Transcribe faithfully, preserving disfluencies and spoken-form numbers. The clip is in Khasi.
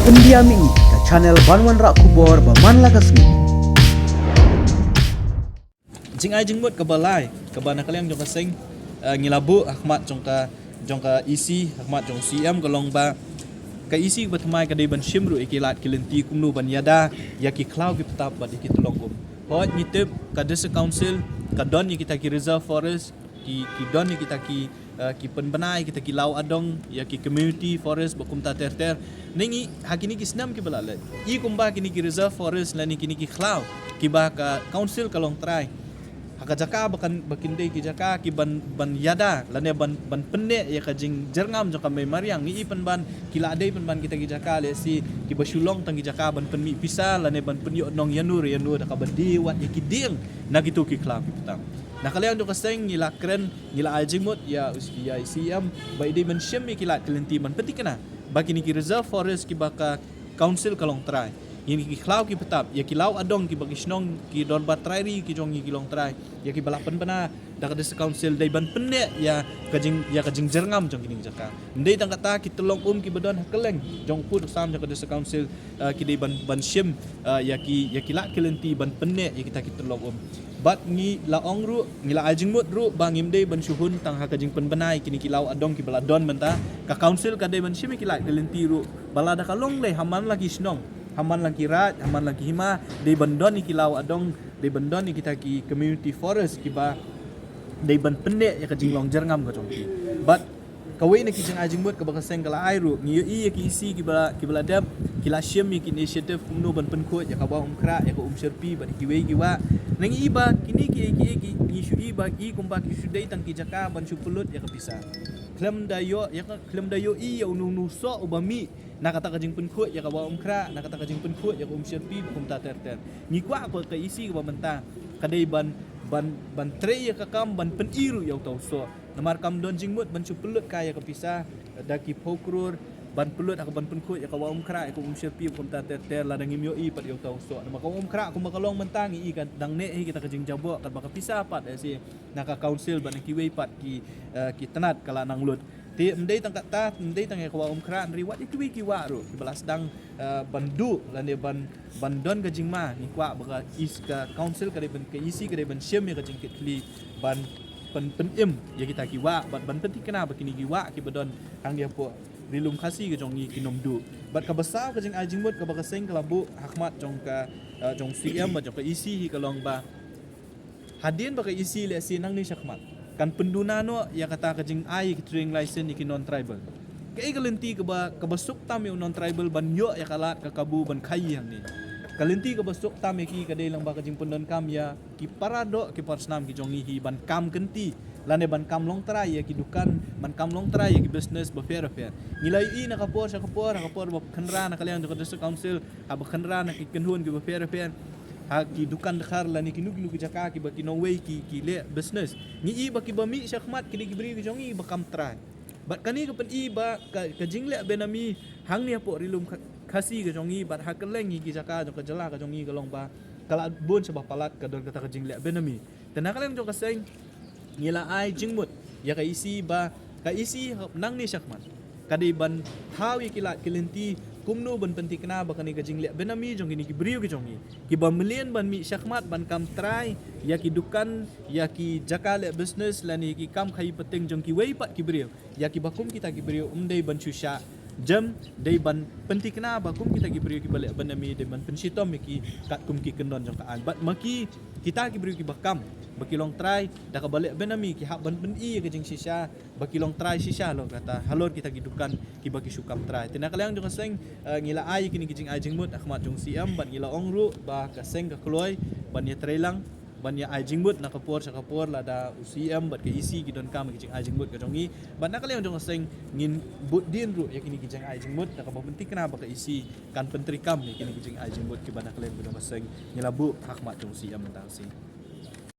India Mini, ka channel ban wanrah khubor ba man la ka sngi. Jingai jingmut kaba lai, kaba na ka liang jong ka seng, eh, ngi la buh ha khmat jong ka, jong ka E C, ha khmat jong C M ka long ba ka E C ba thymmai ka dei ban shim ruh ïa ki lad ki lynti kumno ban ïada ïa ki khlaw ki btap bad ïa ki tyllong um. Hooid ngi tip ka District Council ka don ïa kita ki reserve forest, ki, ki don ïa kita ki, eh, ki pynbna ïa kita ki law adong, ïa ki community forest ba kumta ter ter. Ne ngi ha kine ki snem kiba la leit, i kumba kine ki reserve forest lane kine ki khlaw kiba ka council ka long trai, ha ka jaka ba kan, ba kin dei ki jaka ki ban, ban ïada lane ban, ban pynneh ïa ka jingjyrngam jong ka mei mariang, ngi i pynban ki la dei pynban kita ki jaka lehse kiba shu long tang ki jaka ban pynmih pisa lane ban pynïoh nong ïano re ïano da kaba die wat ïa ki dieng na kito ki khlaw ki btap. Na ka liang jong ka seng ngi la kren, ngi la ai jingmut ïa, ïa C M ba i dei ban shim ïa ki lad ki lynti ban pynthikna ba kine ki reserve forest kiba ka council ka long trai, ïa ki khlaw ki btap, ïa ki law adong kiba ki shnong ki dorbar trai ri ki jong ngi ki long trai, ïa kiba la pynbna da ka District Council, dei ban pynneh ïa ka jing, ïa ka jingjyrngam jong kine ki jaka. Ym dei tang kata, ki tyllong um kiba don ha kylleng jong u pud u sam jong ka District Council, eh, ki dei ban, ban shim, eh, ïa ki, ïa ki lad ki lynti ban pynneh ïa kita ki tyllong um. Bad ngi la ong ruh, ngi la ai jingmut ruh ba ngim dei ban shu hun tang ha ka jingpynbna ïa kine ki law adong kiba la don mynta. Ka council ka dei ban shim ïa ki lad ki lynti ruh ba lada ka long lei ha man la ki shnong, ha man la ki raid, ha man la ki hima, dei ban don ïa ki law adong, dei ban don ïa kita ki community forest kiba dei ban pynneh ïa ka jinglong jyrngam ka jong ki. Bad kawei na ki jingai jingmut kaba ka seng ka la ai ruh, ngi ïohi ïa ki E C kiba, kiba la dep, ki la shim ïa ki initiative kumno ban pynkhuid ïa ka Wah Umkhrah, ïa ka Umshyrpi bad ïa kiwei ki wah. Ne ngi i ba kine ki, ki, ki, ngi shu i ba i kumba ki shu dei tang ki jaka ban shu pynlut ïa ka pisa. Khlem da ïoh, ïa ka, khlem da ïohi ïa uno uno u soh uba mih na kata ka jingpynkhuid ïa ka Wah Umkhrah, na kata ka jingpynkhuid ïa ka Umshyrpi ba kumta ter ter. Ngi kwah ba ka E C kaba mynta ka dei ban, ban, ban trei ïa ka kam ban pyni ruh ïa uta u soh. Namar kam don jingmut ban shu pynlut kai ïa ka pisa da ki phew klur ban pynlut ha ka ban pynkhuid ïa ka Wah Umkhrah, ïa ka Umshyrpi ba kumta ter ter, lada ngim ïohi pat ïa uta u soh. Namar ka Wah Umkhrah kumba ka long mynta ngi i ka dang neh hi kita ka jingjaboh katba ka pisa pat, eh, shi na ka council bad na kiwei pat ki, eh, ki tnat ka la nang lut. Te ym dei tang kata, ym dei tang ïa ka Wah Umkhrah, hynrei wat ïa kiwei ki wah ruh kiba la sdang, eh, ban duh lane ban, ban don ka jingma. Ngi kwah ba ka E C, ka council ka dei ban, ka E C ka dei ban shim ïa ka jingkitkhlieh ban pyn, pynim ïa kita ki wah bad ban pynthikna ba kine ki wah kiba don hangne hapoh Ri Lum Khasi ka jong ngi kin ym duh. Bad kaba saw ka jingai jingmut kaba ka seng ka la buh ha khmat jong ka, eh, jong C M bad jong ka E C hi ka long ba hadien ba ka E C lehse nangne shakhmat kan pynduna noh ïa kata ka jingai ïa ki trading license ïa ki non tribal. Kaei ka lynti kaba, kaba suk tam ïa u non tribal ban ïoh ïa ka lad ka kabu ban khaii hangne? Ka lynti kaba suk tam ïa ki ka dei lang ba ka jingpyndonkam ïa ki para doh ki para snam ki jong ngi hi ban kam kynti lane ban kam longtrai ïa ki dukan, ban kam longtrai ïa ki business bapher bapher. Ngi la ïohi na ka por sha ka por, ha ka por ba khynra na ka liang jong ka District Council, haba khynra na ki kynhun kiba pher bapher, ha ki dukan dkhar lane kino kino ki jaka kiba ki nongwei ki, ki leh business, ngi i ba kiba mih shakhmat ki dei ki briew ki jong ngi ba kam trai. Bad kane ka pyni ba ka, ka jingleh benami hangne hapoh Ri Lum Kha, Khasi ka jong ngi bad ha kylleng ki jaka jong ka jylla ka jong ngi ka long ba ka la bun shaba palat ka don kata ka jingleh benami. Te na ka liang jong ka seng ngi la ai jingmut ïa ka E C ba ka E C nangne shakhmat ka dei ban thaw ïa ki lad ki lynti kumno ban pynthikna ba kane ka jingleh benami jong kine ki briew ki jong ngi kiba mlien ban mih shakhmat ban kam trai ïa ki dukan, ïa ki jaka leh business lane ïa ki kam khaii pateng jong kiwei pat ki briew. Ïa kiba kum kita ki briew ym dei ban shu shah jem, dei ban pynthikna ba kum kita ki briew kiba leh benami dei ban pynshitom ïa ki katkum ki kyndon jong ka aiñ. Bad ma ki, kita ki briew kiba kam, ba ki longtrai da kaba leh benami, ki hap ban pyni ïa ka jingshisha ba ki longtrai shisha halor kata, halor kita ki dukan kiba ki shu kam trai. Te na ka liang jong ka seng, eh, ngi la ai ïa kine ki jingai jingmut ha khmat jong C M bad ngi la ong ruh ba ka seng ka kloi ban ïatreilang, ban ïa ai jingmut na ka por sha ka por lada u C M bad ka E C ki donkam ïa ki jingai jingmut ka jong ngi. Bad na ka liang jong ka seng ngin bud dien ruh ïa kine ki jingai jingmut da kaba pynthikna ba ka E C kan pyntreikam ïa kine ki jingai jingmut kiba na ka liang jong ka seng ngi la buh ha khmat jong u C M mynta ka sngi.